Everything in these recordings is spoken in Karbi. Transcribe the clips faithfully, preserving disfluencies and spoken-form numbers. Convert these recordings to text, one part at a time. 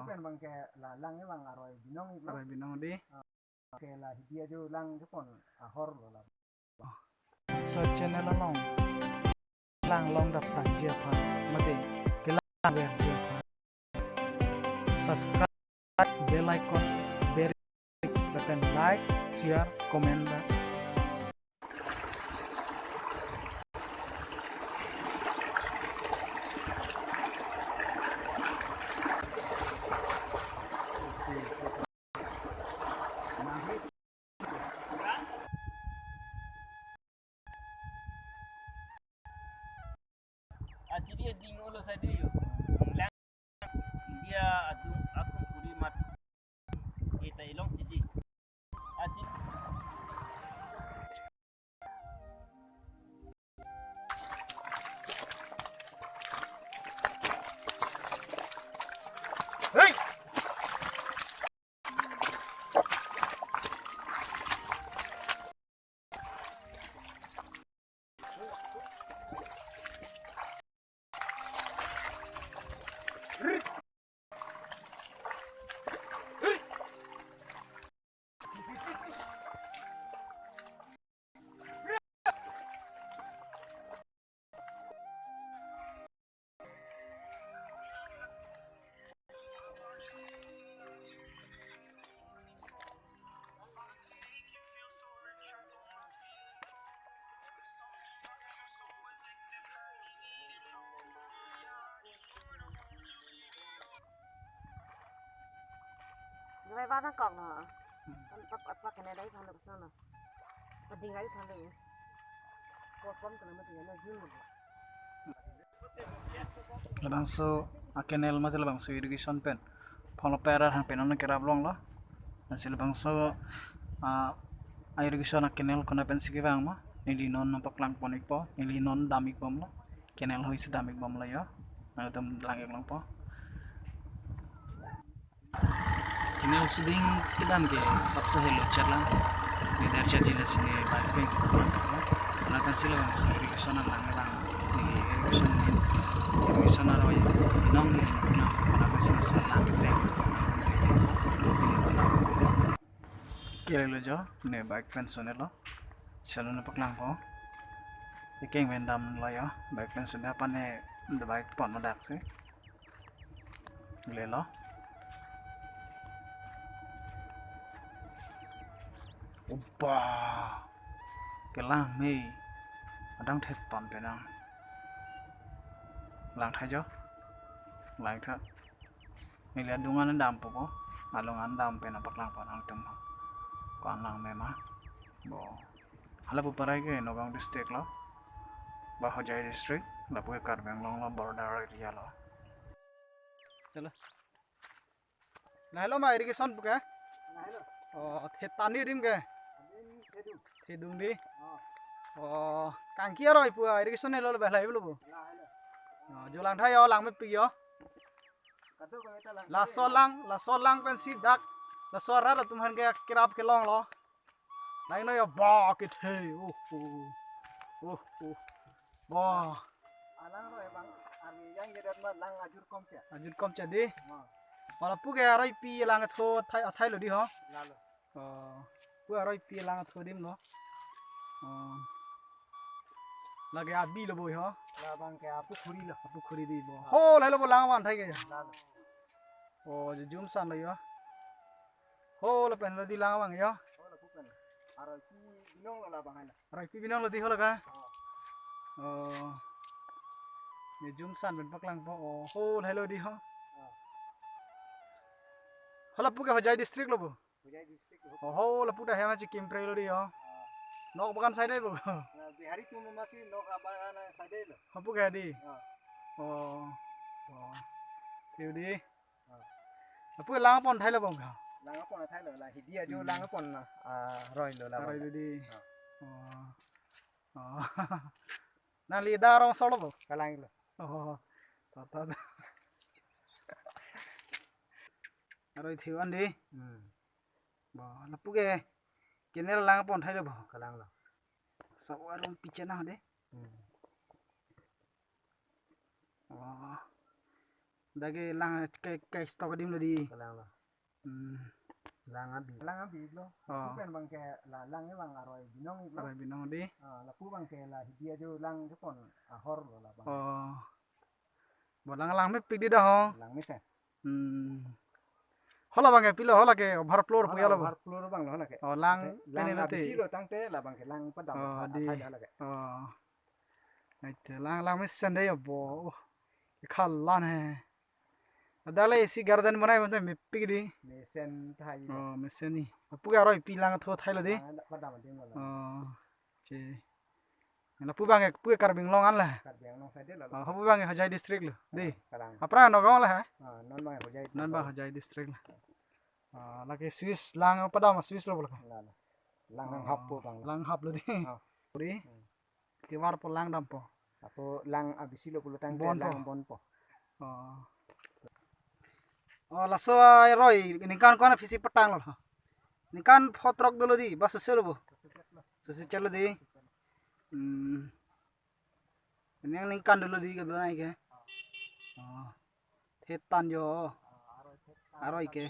Pen bang ke la lang ni bang aroi binong iklo. Aroi binong dei. Ke la hidi ajo lang kepon ahor lo la. So channel along lang long dap prangji aphan mate kelang verji aphan subscribe, bell icon, bell, lapen like, share, comment da. Aji dia ding ulo saja yo. Lang India adu aku kuri mat. Kita ilong cici. Aji. Hey! Jumai ba nang kok no. Apa apa kena dai phan lo sana. Pading ai phan lo. Kok kom kena mati na jun. Labangso a canal mate labangso irrigation pen phonglo pera hang pen ono kerap longlo. Lasi labangso a, a irrigation a canal kona pensi kevang ma, neli non nangpaklang pon ikpo, neli non dam ik bomlo, canal hoi si dam ik bomlo yo. Nangtum lang ik longpo. Canal suding kedam ke sapsa helo chatlang. Ni dar chat jila sini balik peng sini pulang katlo. Karena kan sila bang sini irrigation lang lang. Ni irrigation ni irrigation aroi nong ni na karena kan sini sini lang kita. Kele lo jo, ni bike pen sone lo. Salo na paklang po. Ikeng pen damlo yo. Bike pen sone apa ni bike pon madak si. Lelo. Opa. Kelang me. Adang thet pon penang. Lang tha jo. Lang tha. Neli adung an dampo ko. Along an dam pen nangpaklang pon nangtum. Ko-an lang me ma. Bo. Hala pu parai ke Nagaon district lo. Ba Hojai district. Lapu ke Karbi Anglong lo, border area lo. Chalo. Lahelo ma irrigation pu ke? Lahelo. Oh, thetani adim ke? Adim thedung. Thedung dei. Oh. Oh, kangki aroi pu irrigation helo lahelo bo. Lahelo. Oh, jo lang tha yo, lang mepik yo. Kado ko eta lang. Laso lang, laso lang pensi dak. Laso arat atum aphan ke kerap kelong lo. Lain no ya ba kethe. Oh, oh. Oh, oh. Wah. Alang ro ebang, arni yang jedat ma lang ajur kom cha. Ajur kom cha dei. Wah. Wala pu ke aroi pi lang tho thai athai lo dei ho. Lalo. Oh. Pu aroi pi lang tho adim lo. Oh. Lake abi lo bo ho. Labang ke apu khuri lo. Apu khuri dei bo. Ah. Ho lahelo bo lang van thai ke. Lalo. Oh, jum san lo yo. Ho lapen lo dei lang abang yo. Ho lapu pen. Aroi pi binong lo labang hala. Aroi pi binong lo dei ho la ka? Oh. Oh. Ni jum san pen paklang po. Oh, ho lahelo dei ho. Oh. Ho lapu ke Hojai district lo bo. Hojai district ho. Oh, ho lapu ta hem achi Kimpre lo dei ho. Oh. Nok bagan side bo. Na Bihari tu masi nok abagan side lo. Ho pu ke dei. Oh. Oh. Oh. Tiu dei. Lapu lang pon thai lo bang ka? Lang pon thai lo, la hidi ajo. Hmm. Lang pon na, ah, roi lo la. Roi lo dei. Ah. Oh. Oh. Nangli da rong solo bo? Kalang lo. Oh. Ta ta ta. Roi thiu an dei. Hmm. Bo, lapu ke canal lang pon thai lo bo? Kalang lo. Sa arum pichana dei. Hmm. Oh. Dak ke lang ke ke stok adim lo dei. Lang lo. Hmm. Lang abi. Lang abi lo. Oh. Lapu pen bang ke la lang abang aroi binong lo. Aroi binong dei. Ah, lapu bang ke la hidi ajo lang kepon ahor lo labang. Oh. Bo lang langmepik dei dak ho. Langmesen. Hmm. Hala bang ke pilo, hala ke overflow pu ya lo. Overflow bang lo hala ke. Oh, lang. Ante lang pene lo te. Abisi lo tangte labang ke lang padam. Oh, dei. Athai hala ke. Oh. Aite lang langmesen dei abo. Oh. Ikhalan he. Adale isi garden banai mate mepik dei. Mesen thai. Oh, mesen ni. Lapu ke aroi pi lang tho thai lo dei. Lang dak padam ding lo. Oh. Che. Lapu bang ke, pu ke Karbi Anglong an la. Karbi Anglong side lo. Oh, lapu bang ke Hojai district lo dei. Kalang. Aphrang Nagaon la ha? Ah, non bang Hojai. Non bang Hojai district la. Ah, lake Swiss lang padam Swiss lo bolo. La, la. Lang, lang hap po bang. Lang hap lo dei. Ah. Puri. Hmm. Tivar po lang dampo. Ako lang abisi lo pulo tangte bon po. Lang bon po. Oh. Oh, laso aroi ningkan ko-an aphisi patang lo. Ningkan pho throk dolo dei, ba sose lo bo. Sose chalo dei. Hmm. Ini yang ningkan dolo dei ke belai ke. Oh. Thetan jo. Aroi ke.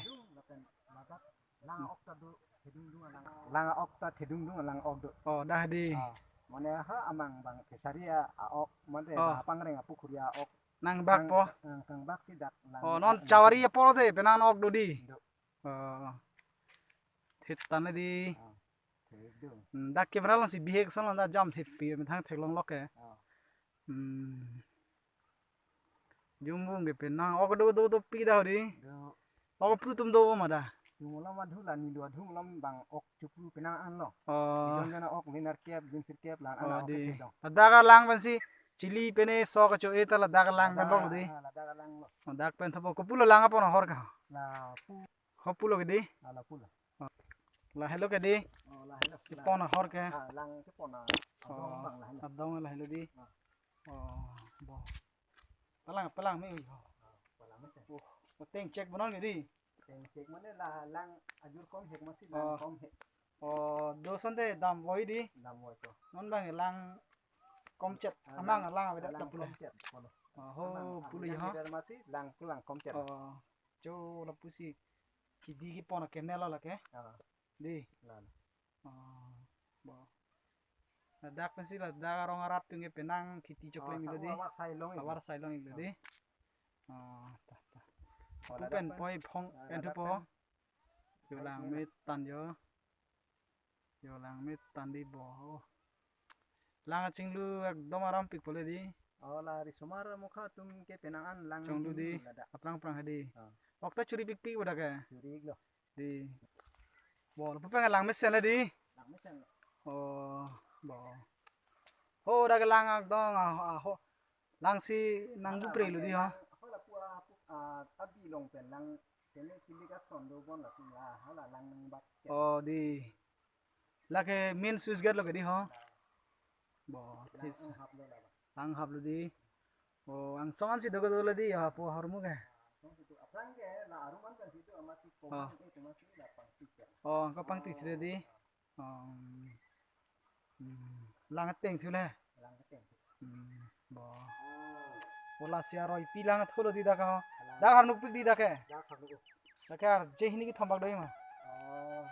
Lang ok ta do, thedung dung lang. Lang ok ta thedung dung lang ok do. Oh, dak dei. Ah, mane ha amang bang Kesari a-ok, mane oh. Bang pangreng apukhuri a-ok. Nang bak po. Nang, nang bak si dak lang. Oh, non chawari apor te penang ok do dei. Do. Oh. Thetan dei. Ah, thedung. Hmm, dak camera along si bihek ason lo dak jam thepi methang theklong lo ke. Ah. Hmm. Jumbung ke penang ok do do dopik dak dei. Do. Ok pru atum do ma dak. Jumolo ma dhula ni do adhung lom bang ok chupru penang an lo. Oh. Jon jon ok minar kep, ginsir kep, lang an. Oh, ok dei. Thedung. Ladak lang pensi chili pene sok cho eta ladak lang pen lo dei. Ah, ladak lang lo. Oh, dak pen tho po. Kopulo lang apon ahor ke? Lapu. Ho pulo ke dei. Ah, lapu lo. Oh. Lahelo ke dei. Oh, lahelo. Kepon ahor ke. Ah, lang kepon a. Oh, adong bang lahelo. Adong lahelo dei. Ah. Oh, bo. Palang, palang me. Oh. Ah, palang me. Oh, teng chek bonon ke dei. Teng chek mane la lang ajur kom hek masi lang kom hek. Oh, do ason te damvoi dei. Damvoi to. Non bang lang komchet. Ah, amang lang, lang avedet lang pulo. Komchet pulo. Oh, ho amang, pulo amang ya ha. Avedet masi lang pulang komchet. Oh. Cho lapusi khidi kepon a-canal lo lake. Ah. Dei. Lang. Oh, bo. Ladak pensi ladak arong arat pen ke penang khiti choklem ilo dei. Lavar sai long ilo. Lavar sai long ilo dei. Oh, ta, ta. Oh, ladak pen poi phong ah, pen ladak thupo. Pen. Jo langmetan jo. Jo langmetan dei bo. Lang chinglu ekdom arampik pole dei. Oh, la risomar mokha atum ke penang an lang chinglu dei. Ladak. Aphrang aphrang dei. Ah. Ok ta churipikpik bo dak ke. Churi lo. Dei. Bo, lapu pen langmesen dei. Langmesen. Oh, bo. Ho dak lang ekdom ah, ah, ho. Lang si nang bupre lo dei ha. Ho lapu a, ah, abi long pen lang pen kilik ason do bon lasi la hala lang nang bak. Oh, dei. Lake main switch gate lo ke dei ho. Bo, lang this. Ang hap lo la. Lang hap lo dei. Oh, angsong an si do ke dolo dei, ya, po ahormu ke. Angsong si do, aphrang ke, la arum an kan si do, amat si ko. Oh. Ke, cuma si la pangtik ke. Oh, ko pangtik si dei. Oh. Hmm. Lang ateng thu le. Lang ateng thu. Hmm. Bo. Bo lasi aroi pi lang thulo dei dak ho. Lang. Dak arnukpik dei dak ke. Dak arnuk. Dak ke arje hini kethom bak do ma. Oh.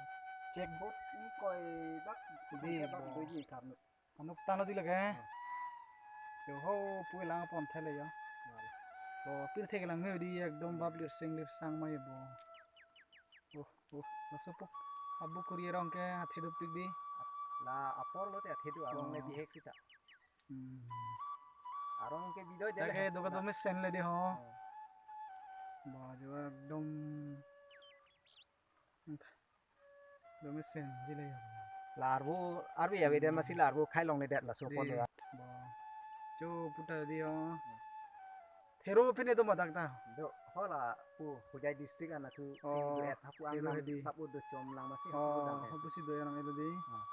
Check. Bot ingkoi bak. Dei, bak bo. Do ji karnuk. Anuk tanglo dei lake. Hmm. Jo ho pu lang apon thele jo. Hmm. To pirthe kelang me dei ekdom bap lir seng lir sang ma bo. Oh, oh, laso pu. Abu kuri arong ke athe dopik dei. La apor lo te athe do arong le. Oh. Bihek sita. Hmm. Arong ke bido je. Dak ke le. Do kedo mesen le dei ho. Hmm. Ba jo ekdom. Do mesen jile ya. La arvo, arve avedet masi la arvo khai longledet laso pon. Dei, do. Ba. Cho puta dei ho. Thero pine do ma dak ta. Do, ho lapu Hojai district an athu. Oh, sing duet hapu thero ang hedi. Sap-o do chom lang masi. Oh, hapu dam. Hapu si do ya lang elo dei. Ah.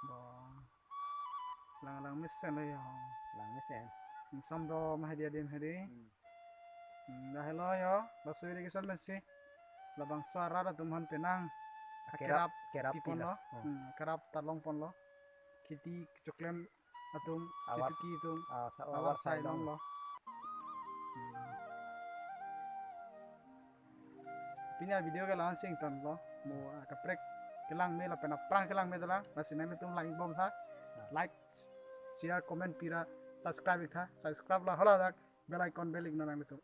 Ba. Lang langmesen lo ya. Langmesen. Ingsam do ma hedi adim hedi. Hmm. Hmm, lahelo jo, laso irrigation pensi labangso arat atum aphan penang akerap, akerap kerap pipon pilo. Lo. Hmm. Hmm, akerap ta long ponlo. Khiti kechoklem atum, avar, ketuki atum, ah, sa-, avar avar sai sai long longlo. Hmm. Pini avideo ke la-an si ingtonlo. Mo akaprek kelang me lapen aphrang kelang me dolang. Lasi nanglitum lang-ik bom tha. Like, share, comment pira, subscribe ik tha. Subscribe la haladak bell icon bell ik non nanglitum.